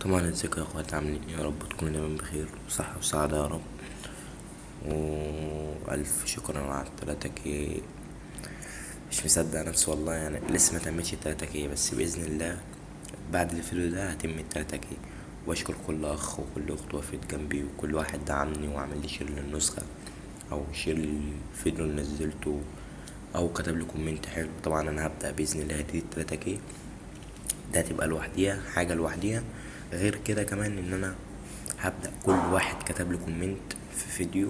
طبعا ازيكم يا اخوات، عاملين ايه؟ يا رب تكونوا دايما بخير وصحة وسعادة يا رب. والف شكرا على التلاتة K. مش مصدق نفسي والله، لسه ما تمتش التلاتة K، بس بإذن الله بعد الفيديو ده هتم التلاتة K. واشكر كل اخ وكل اخت وقفت جنبي، وكل واحد دعمني وعمل لي share للنسخة او share للفيديو اللي نزلته او كتب لي comment حلو. طبعا انا هبدأ بإذن الله دي التلاتة K ده هتبقى لوحديها حاجة لوحديها. غير كده كمان ان انا هبدأ كل واحد كتب لي comment في فيديو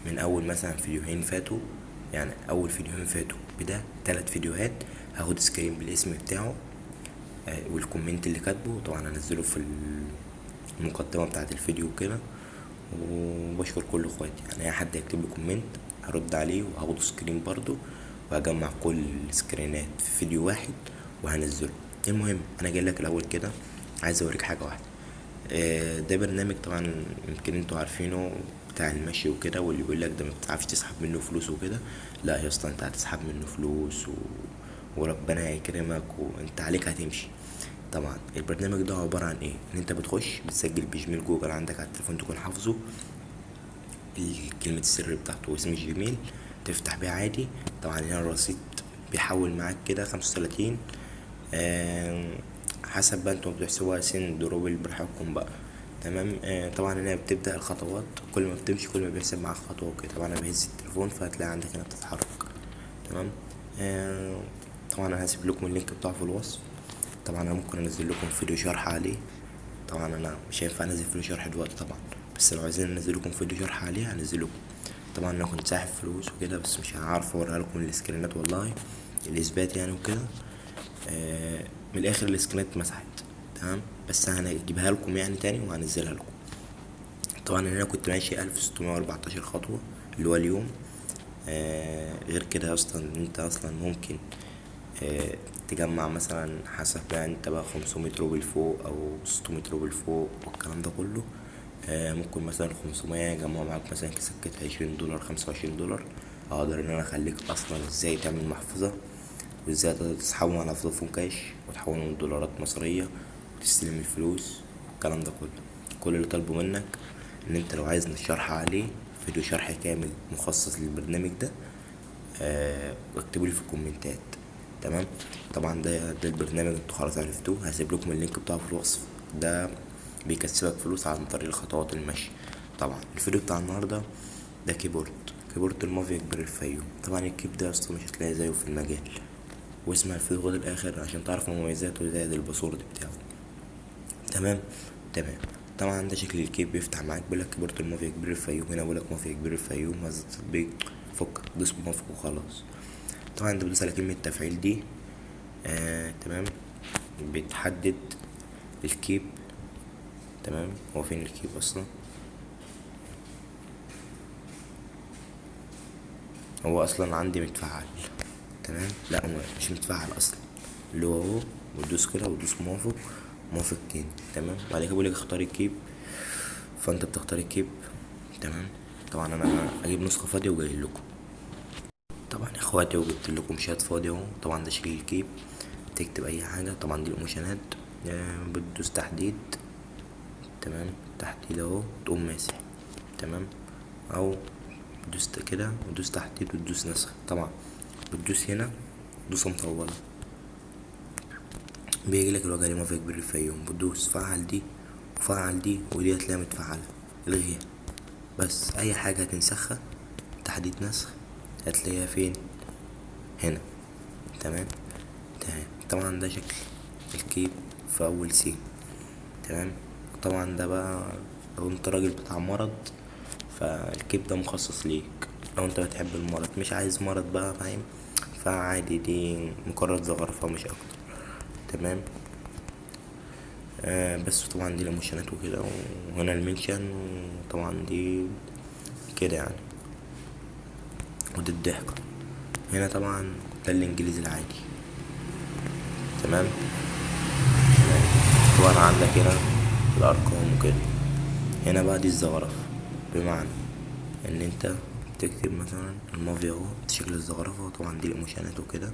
من اول مثلا فيديوهين فاتوا، يعني اول فيديوهين فاتوا بده 3 فيديوهات هاخد screen بالاسم بتاعه، وال comment اللي كاتبه، طبعا هنزله في المقدمة بتاعة الفيديو وكده. وبشكر كل اخواتي، اي حد يكتب لي comment هرد عليه وهاخده screen برضو، وهجمع كل السكرينات في فيديو واحد وهنزله. المهم انا جاي لك الاول كده عايز اوريك حاجة واحدة. ده برنامج طبعا يمكن انتوا عارفينه بتاع المشي وكده، واللي بيقول لك ده ما بتعرفش تسحب منه فلوس وكده. لا يا اسطى، انت هتسحب منه فلوس وربنا هيكرمك وانت عليك هتمشي. طبعا البرنامج ده عبارة عن ايه؟ ان انت بتخش بتسجل بجيميل جوجل عندك على التليفون، تكون حافظه كلمة السر بتاعته واسم الجيميل، تفتح بيه عادي. طبعا هنا الرصيد بيحول معاك كده 35، حسب بقى انتوا بتحسبوها سند روبل براحتكم بقى، تمام. طبعا هنا بتبدأ الخطوات، كل ما بتمشي كل ما بيحسب معاك خطوة وكده. طبعا انا بهز التليفون فهتلاقي عندك هنا بتتحرك، تمام. طبعا انا هسيب لكم ال link بتاعه في الوصف. طبعا انا ممكن انزل لكم فيديو شرح عليه، طبعا انا مش هينفع انزل فيديو شرح دلوقتي طبعا، بس لو عايزين انزل لكم فيديو شرح عليه هنزل لكم. طبعا انا كنت ساحب فلوس وكده، بس مش هعرف اوريها لكم السكرينات والله، الاثبات يعني وكده. من الاخر السكرينات اتمسحت، تمام، بس انا هجيبها لكم تاني وهنزلها لكم. طبعا انا كنت ماشي 1614 خطوة اللي هو اليوم. غير كده يا اسطى ان انت اصلا ممكن، تجمع مثلا حسب بقى انت بقى 500 روبل فوق او 600 روبل فوق والكلام ده كله. ممكن مثلا 500 يجمعوا معاك مثلا سكة 20 دولار، 25 دولار. اقدر ان انا اخليك اصلا ازاي تعمل محفظة، وازاي تقدر تسحبهم على فودافون كاش وتحولهم لدولارات مصرية وتستلم الفلوس والكلام ده كله. كل اللي طالبه منك ان انت لو عايز شرح عليه، فيديو شرح كامل مخصص للبرنامج ده، اكتبوا لي في الكومنتات، تمام. طبعا ده البرنامج انتوا خلاص عرفتوه، هسيب لكم ال link بتاعه في الوصف. ده بيكسبك فلوس عن طريق الخطوات المشي. طبعا الفيديو بتاع النهارده ده keyboard المافيا كبير الفيوم. طبعا ال keyboard ده يا اسطى مش هتلاقي زيه في المجال، واسمع الفيديو لغايه الاخر عشان تعرف مميزاته زائد ال password بتاعه، تمام تمام. طبعا ده شكل ال keyboard بيفتح معاك، بيقول لك keyboard المافيا كبير الفيوم، هنا بيقول لك مافيا كبير الفيوم، هذا التطبيق فك دوس موافق وخلاص. طبعا انت بتدوس على كلمة تفعيل دي، تمام، بتحدد ال keyboard، تمام. هو فين ال keyboard اصلا؟ هو اصلا عندي متفعل، تمام. لا هو مش متفعل اصلا، اللي هو اهو، وتدوس كده وتدوس موافق، موافق تاني، تمام. بعد كده بيقول لك اختار ال keyboard، فانت بتختار ال keyboard، تمام. طبعا انا هجيب نسخه فاضيه وجاي لكم. طبعا يا اخواتي وجبت لكم شات فاضي اهو. طبعا ده شكل ال keyboard، تكتب اي حاجه. طبعا دي الايموشنات، بتدوس تحديد، تمام، تحديد اهو، تقوم ماسح، تمام، او دوست كده وتدوس تحديد وتدوس نسخ. طبعا بتدوس هنا دوسه مطوله، بيجي لك الواجهه دي مافيا كبير الفيوم، بتدوس فعل دي وفعل دي، ودي هتلاقيها متفعله، الغيها. بس اي حاجه هتنسخها تحديد نسخ هتلاقيها فين؟ هنا، تمام تمام. طبعا ده شكل الكيب في اول سي، تمام. طبعا ده بقى لو انت راجل بتاع مرض فالكيب ده مخصص ليك، لو انت بتحب المرض مش عايز مرض بقى فاهم، فعادي دي مجرد زخرفة مش اكتر، تمام. بس طبعا دي الايموشنات وكده، وهنا المنشن، وطبعا دي كده يعني، ودي الضحكة هنا. طبعا ده الانجليزي العادي، تمام تمام. طبعا عندك هنا الارقام وكده. هنا بقى دي الزخرفة، بمعنى ان انت تكتب مثلا المافيا اهو شكل الزخرفة، وطبعا دي الايموشنات وكده،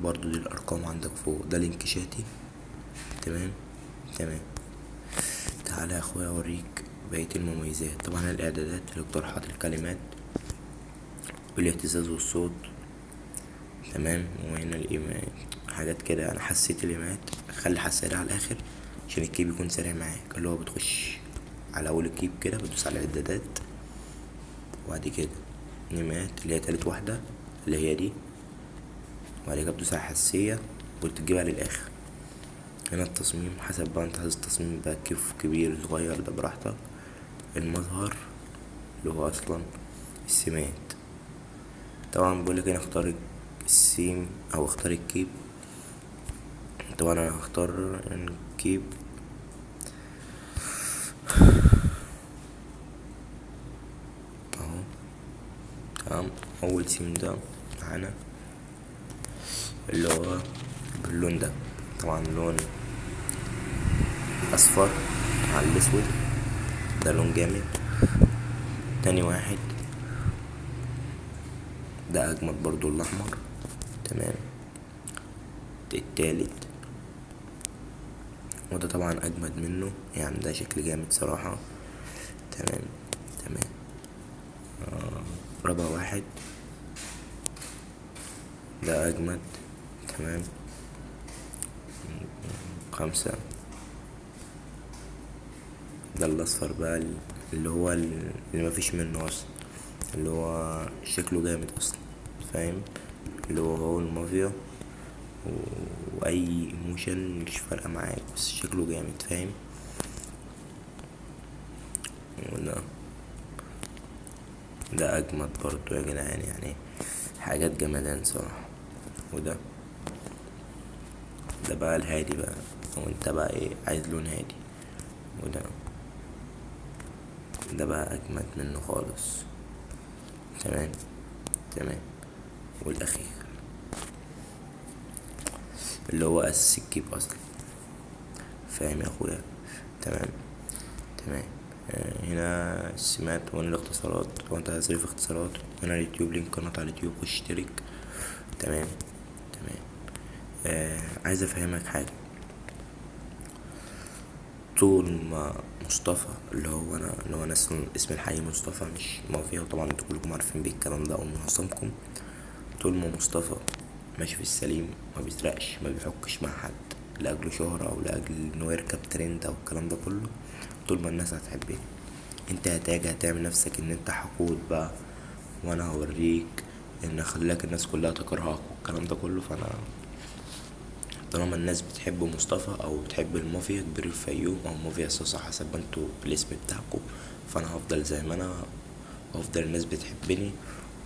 برضو دي الارقام عندك فوق. ده link شاتي، تمام تمام. تعالى يا اخويا اوريك بقية المميزات. طبعا الاعدادات، الاقتراحات، الكلمات والاهتزاز والصوت، تمام. وهنا الايمات، حاجات كده يعني. حساسية الايمات، خلي الحساسية على الاخر عشان الكيب يكون سريع معاك. اللي هو بتخش على اول الكيب كده، بتدوس على الاعدادات، وبعد كده ايمات اللي هي تالت واحدة اللي هي دي، وبعد كده بتدوس على الحساسية وتجيبها للاخر. هنا التصميم، حسب بقى انت عايز التصميم بقى كيف، كبير صغير، ده براحتك. المظهر اللي هو اصلا السمات، طبعا بيقولك هنا اختار السيم او اختار الكيب. طبعا انا هختار الكيب اهو، تمام. اول سيم ده معانا اللي هو باللون ده، طبعا لون اصفر على الاسود، ده لون جامد. تاني واحد ده اجمد برضو، الاحمر، تمام. التالت وده طبعا اجمد منه، يعني ده شكل جامد صراحة، تمام تمام. رابع واحد ده اجمد، تمام. 5 ده الاصفر بقى اللي هو اللي مفيش منه اصلا، اللي هو شكله جامد اصلا، فاهم؟ اللي هو المافيا واي ايموشن مش فارقه معاك، بس شكله جامد، فاهم؟ وده ده اجمد برضو يا جدعان، يعني حاجات جمدان صراحه. وده ده بقى الهادي بقى، وانت بقى ايه عايز لون هادي. وده ده بقى اجمد منه خالص، تمام تمام. والاخير اللي هو اساس الكيب اصلا، فاهم يا اخويا؟ تمام تمام. هنا السمات وهنا الاختصارات، وانت عايز تضيف اختصارات. هنا اليوتيوب، لينك قناة على اليوتيوب، خش اشترك، تمام تمام. عايز افهمك حاجة. طول ما مصطفى اللي هو انا، اللي هو انا اسمي الحقيقي مصطفى مش مافيا، وطبعا انتوا كلكم عارفين بالكلام ده او معظمكم. طول ما مصطفى ماشي في السليم، ما بيسرقش، ما بيحكش مع حد لاجل شهرة او لاجل انه يركب ترند او الكلام ده كله، طول ما الناس هتحبه. انت هتاجي هتعمل نفسك ان انت حقود بقى، وانا هوريك ان خلاك الناس كلها تكرهك والكلام ده كله. فانا طالما الناس بتحب مصطفى او بتحب المافيا كبير الفيوم او مافيا صوصة حسب ما انتوا الاسم بتاعكم، فانا هفضل زي ما انا، وهفضل الناس بتحبني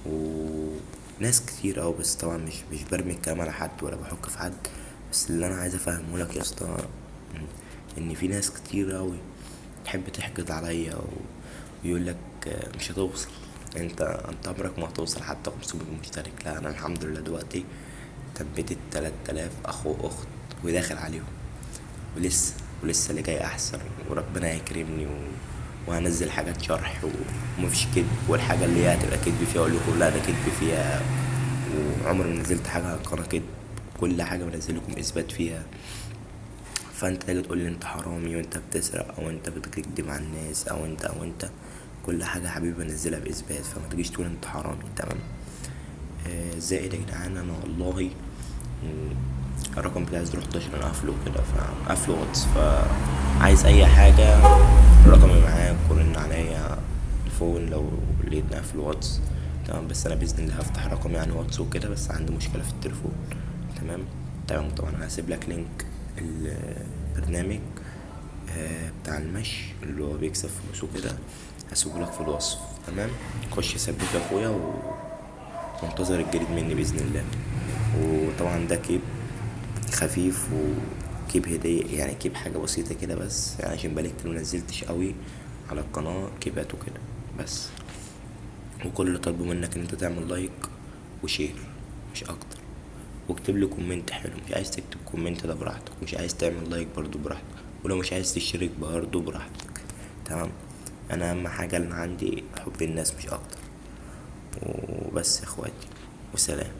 وناس كتير اوي. بس طبعا مش برمي الكلام على حد ولا بحك في حد، بس اللي انا عايز افهمه لك يا اسطى ان في ناس كتير اوي تحب تحقد عليا ويقول لك مش هتوصل، انت عمرك ما هتوصل حتى 500 مشترك. لا، انا الحمد لله دلوقتي ثبتت 3000 اخ واخت وداخل عليهم، ولسه اللي جاي احسن، وربنا هيكرمني وهنزل حاجات شرح ومفيش كذب، والحاجه اللي هي هتبقى كذب فيها اقول لكم لا ده كذب فيها، وعمري ما نزلت حاجه على القناه كذب، كل حاجه بنزل لكم اثبات فيها. فانت تيجي تقول لي انت حرامي وانت بتسرق او انت بتكذب على الناس او انت او انت، كل حاجه يا حبيبي بنزلها باثبات، فما تجيش تقول انت حرامي، تمام؟ زائد يا جدعان انا والله الرقم بتاعي 011 انا قافله كده، فقافله واتس، فعايز اي حاجه رقمي معاك ورن عليا الفون لو لقيتني قافل واتس، تمام؟ بس انا باذن الله هفتح رقمي يعني واتس وكده، بس عندي مشكله في التليفون، تمام تمام. طبعا انا هسيب لك لينك البرنامج، بتاع المشي اللي هو بيكسب فلوس وكده، هسيبه لك في الوصف، تمام؟ خش ثبته يا اخويا وانتظر الجديد مني باذن الله. وطبعا ده كيب خفيف وكيب هدية، يعني كيب حاجة بسيطة كده بس، عشان بقالي كتير منزلتش قوي على القناة كيبات وكده بس. وكل اللي طالبه منك ان انت تعمل like و share مش اكتر، واكتب لي comment حلو. مش عايز تكتب comment ده براحتك، مش عايز تعمل like برضو براحتك، ولو مش عايز تشترك برضو براحتك، تمام؟ انا اهم حاجة اللي عندي حب الناس مش اكتر. وبس يا اخواتي، وسلام.